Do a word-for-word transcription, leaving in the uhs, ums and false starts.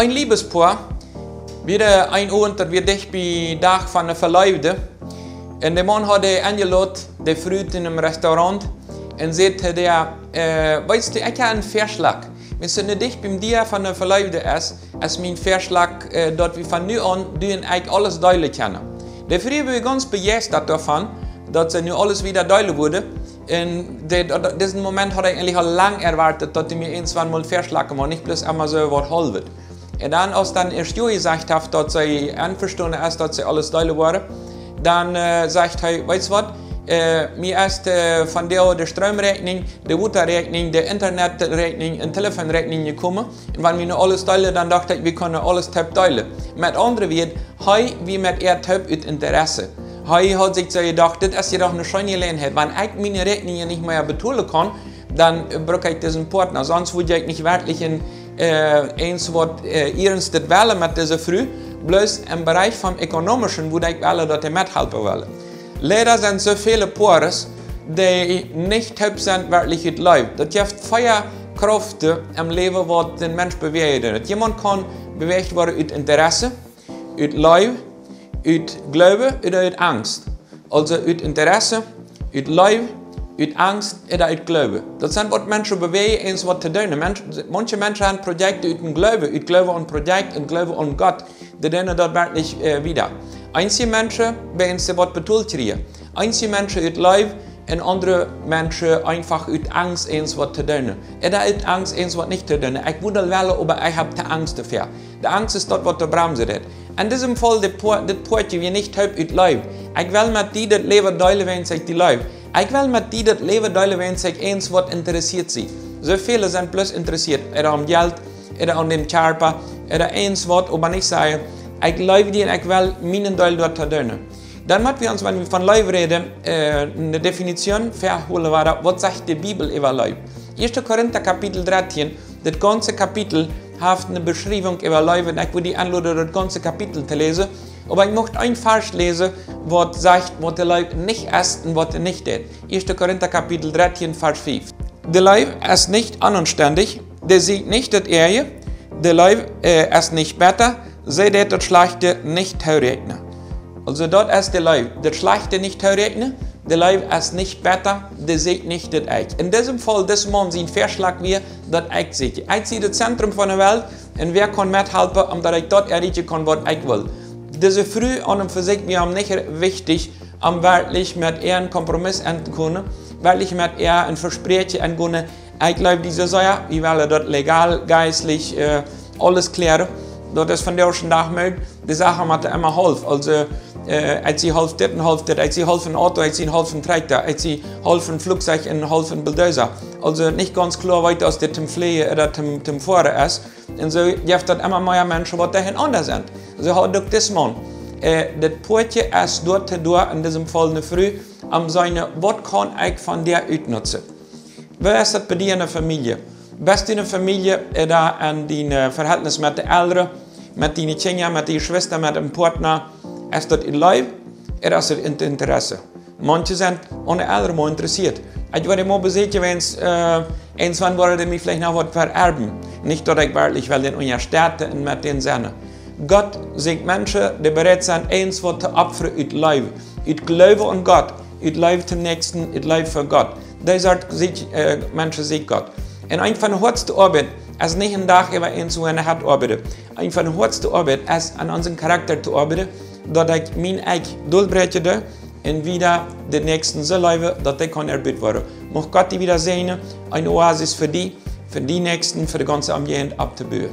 Een Liebespoa, wia een Owent, daut wia dicht biem Dach von de Veleewde. Un de Maun haud enjelot de Fru en een Restaurant un säd to äa: "Äh, weetst du, ekj hab een Väaschlach. Wan et nu dicht biem Dach von de Veleewde es, es mien Väaschlach, äh, daut wie von nu aun, du un ekj, aules deelen kjennen." De Fru wia gaunz bejeistat doavon, daut see nu aules wada deelen wudd. Un de, de, disen Moment haud ekj eejentlich aul lang erwoat, daut dee mie eent mol väaschloagen wudd, nich bloos emma soo waut Haulwet. Un dan, aus dan ieescht jo jesajcht haft, daut see envestonen es, daut see aules deelen woaren, dan, äh, sajcht hee: "Weetst waut? Äh, mie es, äh, von de, de Stroomräakjnunk, de Wotaräakjnunk, de Interneträakjnunk un Telefonräakjnunk jekomen. Un wan wie nu aules deelen, dan docht ekj, wie kjennen aules toop deelen." Met aundre Wieed, hee wia met äa toop ut Interesse. Hee haud sikj soo jedocht: "Dit es je doch eene scheene Jeläajenheit. Wan ekj miene Räakjnunk nich mea betolen kaun, dan, äh, bruck ekj disen Partner. Sonst wudd ekj nich werkjlich een, äh, eent waut, äh, iernstet wellen met dise Fru, bloos em Bereich vom Ekonomischen wudd ekj wellen, daut hee methalpen wudd." Leida sent soo väle Poaren, dee nich toop sent werkjlich ut Leew. Daut jeft vea Kjraften em Läwen, waut dän Mensch bewäajen doonen. Daut jemaunt kaun bewäacht woaren ut Interesse, ut Leew, ut Gloowen ooda ut Angst. Aulsoo ut Interesse, ut Leew, ut Angst ooda ut Gloowen. Daut sent waut Menschen bewäajen, eent waut to doonen. Mensch-, maunche Menschen haben Projekten ut een Gloowen, ut Gloowen aun Projekt un Gloowen aun Gott. Dee doonen daut werkjlich, äh, wada. Eenje Menschen, wiels see waut betolt kjrieen. Eenje Menschen ut Leew un aundre Menschen eefach ut Angst, eent waut to doonen. Ooda ut Angst, eent waut nich to doonen. Ekj wudd aul wellen, oba ekj hab de Angst doafäa. De Angst es daut, waut de Bremse deit. En disen Faul, dit Poa-, dit Poatje wia nich toop ut Leew. Ekj well met die daut Läwen deelen, wiels ekj die leew. Ekj well met die daut Läwen deelen, wiels ekj eent waut interessieet sie. Soo väle sent bloos interessieet, ooda aum Jelt, ooda aun dän Kjarpa, ooda eent waut, oba nich sajen: "Ekj leew die un ekj well mienen Deel doa doonen." Dan mott wie ons, wan wie von Leew räden, äh, eene Definition väahoolen, waut, waut sajcht de Bibel äwa Leew? Ieeschte Korinta Kapitel dartieen, daut gaunze Kapitel haft eene Beschriewunk äwa Leew, un ekj wudd die enloden, daut gaunze Kapitel to läsen. Oba ekj mucht een Varsch läsen, waut sajcht, waut de Leew nich es un waut dee nich deit. Ieeschte Korinta Kapitel dartieen, Varsch fief. De Leew es nich onaunstendich, dee sieekjt nich daut Äaje, de Leew, äh, es nich betta, see deit daut Schlajchte nich tooräakjnen. Aulsoo, daut es de Leew, daut Schlajchte nich tooräakjnen, de Leew es nich betta, dee sieekjt nich daut Äaje. En disen Faul, dis Maun sien Väaschlach wia, daut ekj sie. Ekj sie daut Zentrum von de Welt un wäa kaun methalpen, om daut ekj daut erreichen kaun, waut ekj well. Dise Fru aun un fa sikj wia am nich wichtich, om werkjlich met äa een Kompromiss auntokomen, werkjlich met äa een Vespräakjen auntokomen: "Ekj leew die sea, wie wellen daut legal, jeistlich, äh, aules kjlären." Daut es vondoag dän Dach mea, de Sachen motten emma haulf. Aulsoo, äh, ekj sie haulf dit un haulf dit, ekj sie haulf een Auto, ekj sie haulf een Trakjta, ekj sie haulf een Fluchzeich un haulf een Bulldozer. Aulsoo nich gaunz kloa, waut aus dit toom Fläajen ooda toom, toom Foaren es. Un soo jeft daut emma mea Menschen, waut doahan aundasch sent. Soo haud uk dis Maun. Äh, daut Poatje es doa, doa en disen Faul eene Fru, om to seenen, waut kaun ekj von die utnutzen? Woo es daut bie die en de Famielje? Best du en de Famielje, äh, doa en dien, äh, Verhältnis met de Elren, met diene Kjinja, met de Jeschwista, met een Partner, es daut ut Leew ooda es daut ut Interesse? Maunche sent aun de Elren mea interessieet. Ekj wudd mol beseenen, wan, äh, eent wan woaren dee mie veleicht noch waut veerwen. Nich daut ekj werkjlich well dän unjastetten un met dän sennen. Gott sieekjt Menschen, dee bereit sent, eent waut to opfren ut Leew, ut Gloowen aun Gott, ut Leew toom Näakjsten, ut Leew fa Gott. Dee Sort sieekjt, äh, Menschen sieekjt Gott. Un eent von de hoatste Oabeit es nich een Dach äwa eent soo een hoat oabeiden. Eent von de hoatste Oabeit es aun onsen Charakter to oabeiden, daut ekj mien Ekj dolbräakjen doo un wada dän Näakjsten soo leewen, daut dee kaun erbuat woaren. Mucht Gott die wada säajnen, eene Oasis fa die, fa dien Näakjsten, fa de gaunze Omjäajent opptobuen.